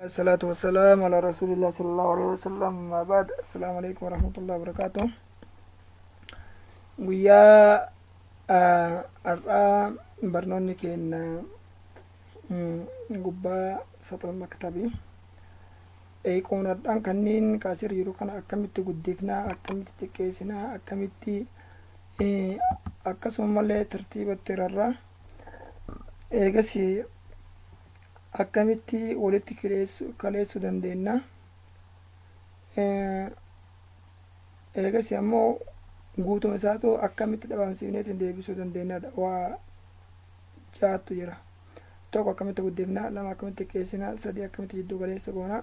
الصلاة والسلام على رسول الله صلى الله عليه وسلم. ما بعد، السلام عليكم ورحمة الله وبركاته. Guyyaa har'aa barnoonni keenya gubbaa saxal maktabii eeqoonadhaan kanneen kaasir jiru kana akkamitti guddifnaa, akkamitti xiqqeessinaa, akkamitti akkasumallee tartiibatti rarraa, eegas akkamitti walitti kaleessuu dandeenya, eegas ammoo guutuma isaatu akkamitti dhabamsiifneetiin deebisuu dandeenyadha. Waa jaattu jira. Tokko akkamitti guddifnaa, lama akkamitti xiqqeessinaa, sadii akkamitti jiddu galeessa goonaa,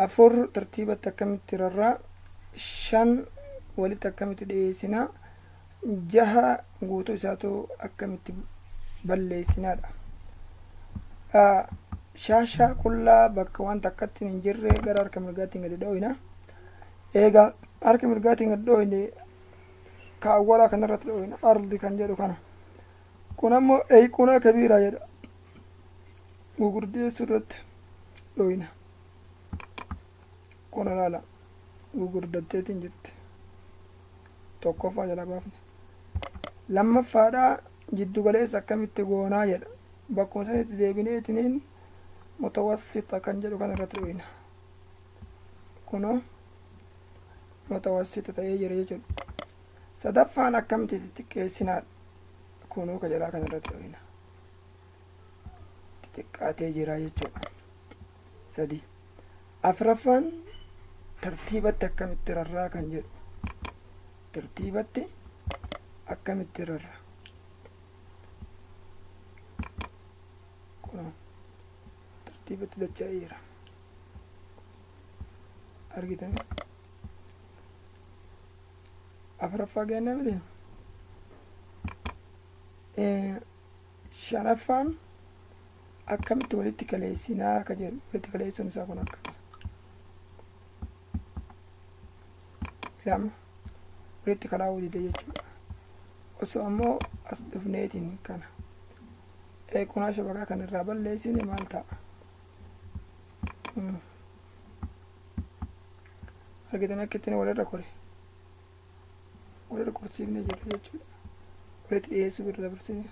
afur tartiibatti akkamitti rarraa, shan walitti akkamitti dhiyeessinaa, jaha guutuu isaatu akkamitti balleessinaadha. Shaashaa qullaa bakka wanta akkatti hin jirre gara harka mirgaatiin gadi dhooyina. Egaa harka mirgaatiin gadi dhooyine kaawwalaa kanarratti dhooyina, ardi kan jedhu kana. Kun ammoo eequnaa kabiiraa jedha. Gugurdeessuu irratti dhooyina. Kun ilaala gugurdatteetiin jirti. Tokkoffaa jala baafne. Lammaffaadhaa jiddu galeessa akkamitti goonaa jedha. Bakkuma sanitti deebineetiniin mutawassita kan jedhu kana irratti dhooyina. Kunoo mutawassita ta'ee jira jechuudha. Sadaffaan akkamitti xixiqqeessinaadha. Kunoo ka jalaa kana irratti dhooyina. Xixiqqaatee jira jechuudha. Sadi. Afraffaan tartiibatti akkamitti rarraa kan jedhu. Tartiibatti akkamitti rarraa. Kunoo tartiibatti dacha'ee jira. Argitanii? Afraffaa geenna miti? Shanaffaan akkamitti walitti kaleessinaa ka jedhu. Walitti kaleessuun isaa kun akkami? Lama walitti kalaa'uu dide jechuudha. Osoo ammoo as dhufneetiin kana eequnaa shabakaa kana irraa balleessine maal ta'a? Argitanii akka ittiin walirra kore walirra korsiifnee jirra jechuudha. Walitti dhiyeessuu bira dabarsine.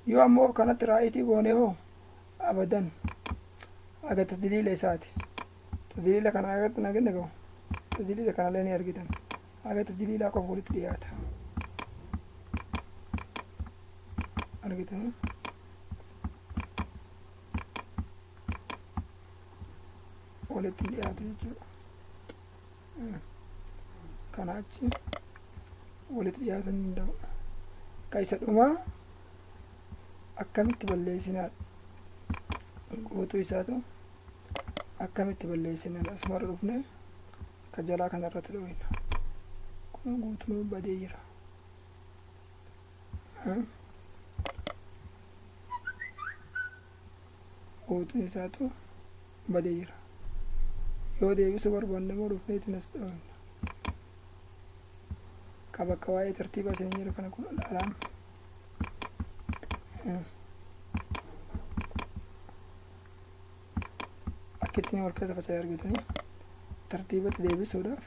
Yoo ammoo kanatti raayitii goone hoo abadan aga tasdiliila isaati. Tasdiliila kana irratti naginni gahu. Tasdiliila kanallee ni argitan. Aga tasdiliilaa qofa walitti dhiyaata. Argitanii? Walitti dhiyaatu jechuudha. Kana achi walitti dhiyaatu hin danda'u. Ka isa dhumaa akkamitti balleessinaadha. Guutuu isaatu akkamitti balleessinaadha. Asumarra dhufnee ka jalaa kanarratti dhooyina. Kun guutuu badee jira. Guutuun isaatu badee jira. Yoo deebisuu barbaanne immoo dhufneetiin as dhooyina. Ka bakka waa'ee tartiiba isin jiru kana kun ilaalaan. Akka ittiin wal keessa faca'ee argitanii tartiibatti deebisuudhaaf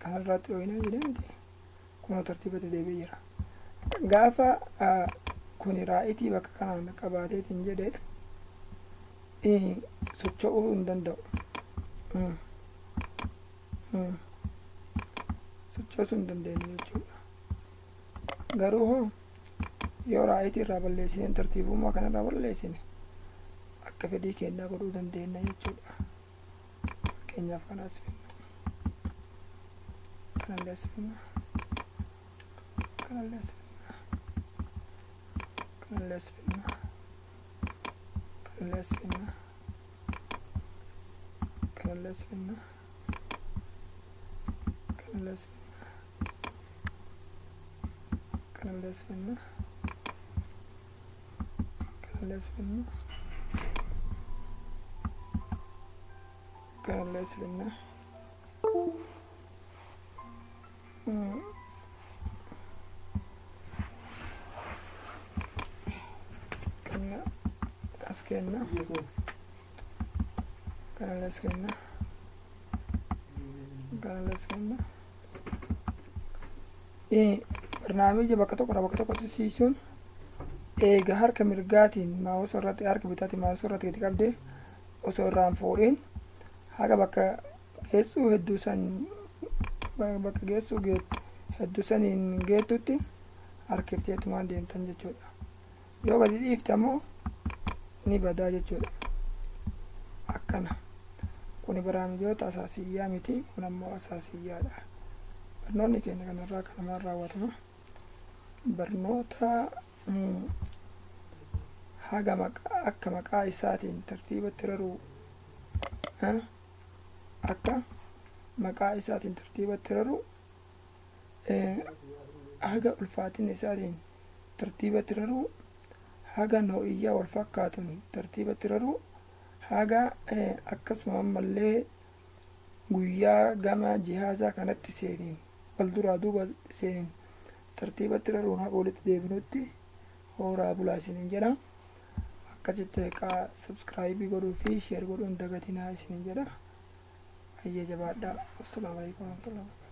kanarraatti dhooyinaa jedhee miti. Kunoo tartiibatti deebi'ee jira. Gaafa kuni raayitii bakka kanaan qabaateetiin jedhee socho'uu hin danda'u. Sochoosuu hin dandeenye jechuudha. Garuu hoo yoo raayitii irraa balleessine tartiibummaa kanarraa balleessine akka fedhii keenyaa godhuu dandeenya jechuudha. Fakkeenyaaf kanas finna. Kanallee as finna. Kanallee as finna. Kanallee as finna. Kanallee as finna. Kanallee as finna. Kanallee as finna. Kanallee as finna. Kanallee as finna. Kanallee as finna. Kana as kenna. Kanallee as kenna, kanallee as kenna. Barnaamija bakka tokkorraa bakka tokkotti siisuun eega harka mirgaatiin mouse irratti, harka bitaatiin mouse irratti gadi qabdee osoo irraan fuudhin haga bakka geessuu hedduu san, bakka geessuu hedduu saniin geettutti harkifteetumaan deemtan jechuudha. Yoo gadi dhiifte ammoo ni badaa jechuudha. Akkana kuni barnaamijoota asaasiyyaa miti, kun ammoo asaasiyyaadha. Barnoonni keenya kanarraa kanumaan raawwatama. Barnoota haga maqaa akka maqaa isaatiin tartiibatti raruu, akka maqaa isaatiin tartiibatti raruu, haga ulfaatina isaatiin tartiibatti raruu, haga noo'iyyaa wal fakkaatuun tartiibatti raruu, haga akkasuma ammallee guyyaa gama jihaazaa kanatti seeniin wal duraa duuba seeniin tartiibatti raruun haga walitti deebinutti horaa bulaa isiniin jedha. Akkasitti egaa subscribe godhuu fi share godhuun dagatinaa isiniin jedha. Ayyee, jabaadhaa. Assalaamu alaikum warahmatullahi wabarakatuh.